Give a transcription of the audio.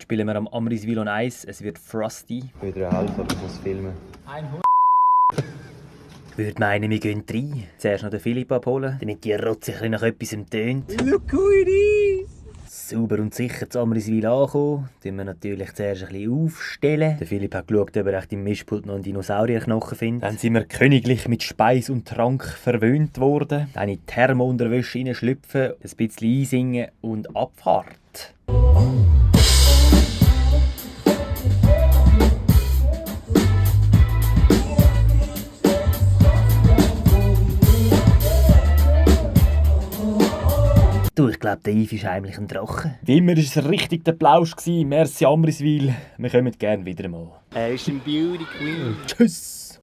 spielen wir am Amriswil on Ice. Es wird frosty. Wieder helfen, aber ich muss filmen. Ich würde meinen, wir gehen rein. Zuerst noch den Philipp abholen, damit die Rotze ein bisschen nach etwas tönt. Look who it is! Sauber und sicher zu Amriswil ankommen. Dann wir natürlich zuerst ein bisschen aufstellen. Der Philipp hat geschaut, ob er echt im Mischpult noch einen Dinosaurierknochen findet. Dann sind wir königlich mit Speis und Trank verwöhnt worden. Dann in die Thermounterwäsche hineinschlüpfen, ein bisschen einsingen und Abfahrt. Du, ich glaube, der Yves ist heimlich ein Drache. Wie immer war es richtig der Plausch. Merci Amriswil. Wir kommen gerne wieder mal. Er ist ein Beauty Queen. Tschüss.